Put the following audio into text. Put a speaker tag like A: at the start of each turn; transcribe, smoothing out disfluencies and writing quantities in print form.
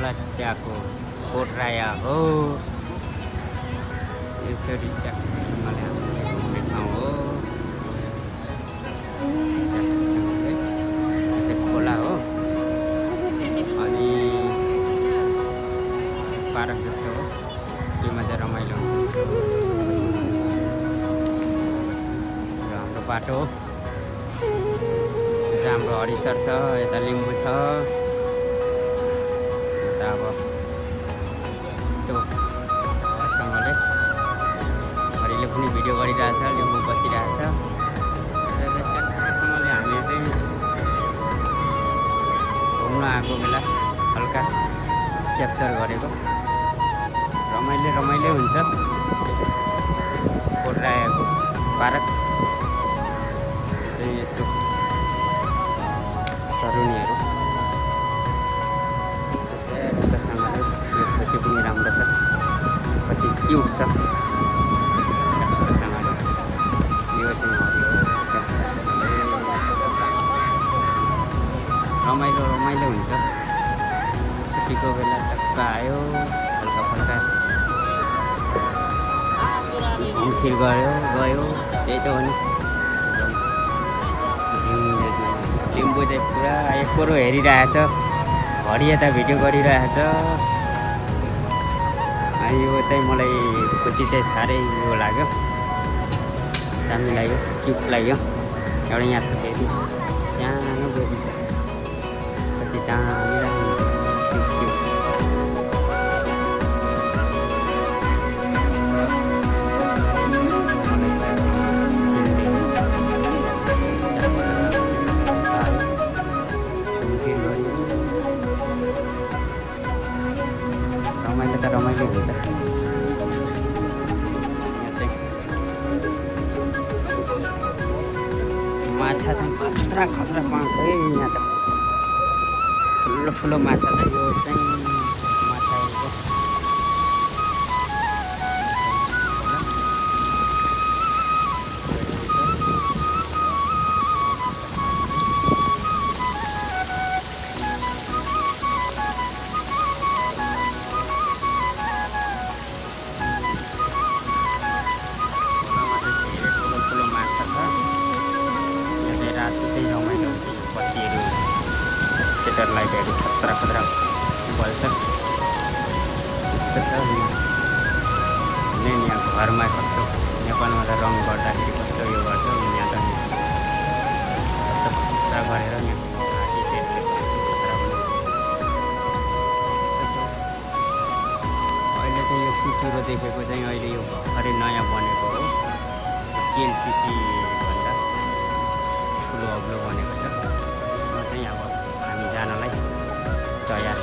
A: खोलासियाको कोटराया हो। यसरी ट्याक्सीसँगले हामीले घुम्ने ठाउँ हो। खोला हो अनि पार्क जस्तो हो, त्योमा चाहिँ रमाइलो हुन्छ। हाम्रो बाटो हो, यता हाम्रो हरिसर छ, यता लिम्बू छ। यता अब यस्तोसँगले हरिले पनि भिडियो गरिरहेछ, लिम्बू बसिरहेछ। यस्तोसँगले हामी चाहिँ घुम्न आएको बेला हल्का क्याप्चर गरेको। रमाइलो हुन्छ कोटरायाको पार्क। यस्तो तरुणीहरू यस्तोसँगले यसपछि पनि राम्रो छ, कति क्युट छ। यस्तोसँगले यो चाहिँ हरियो रमाइलो हुन्छ। छुट्टीको बेला टक्क आयो, हल्का फल्का घुमफिर गयो। त्यही त हो नि लिम्बू चाहिँ पुरा एकरो हेरिरहेछ, हरि यता भिडियो गरिरहेछ। अनि यो चाहिँ मलाई खुसी चाहिँ साह्रै यो लाग्यो, दामी लाग्यो, क्युट लाग्यो। एउटा यहाँ छ फेरि सानो बेबी छ, कति दामी लाग्यो। रमाइलो हुन्छ। माछा चाहिँ खतरा पाउँछ है यहाँ त, ठुलो माछा छ। यो चाहिँ माछा हो। सेटर लाइटहरू खतरा बल्छ। यस्तो छ नि यहाँ घरमा कस्तो, नेपालमा त रङ गर्दाखेरि कस्तो यो गर्छ, यहाँ त कस्तो खतरा गरेर यहाँ हाती सेटले खतरा बनाउँछ। अहिले चाहिँ यो चुचुरो देखेको चाहिँ अहिले यो भर्खरै नयाँ बनेको हो, केएलसिसी भन्दा ठुलो अग्लो बनेको छ। त्यसमा चाहिँ अब हामी जानलाई तयार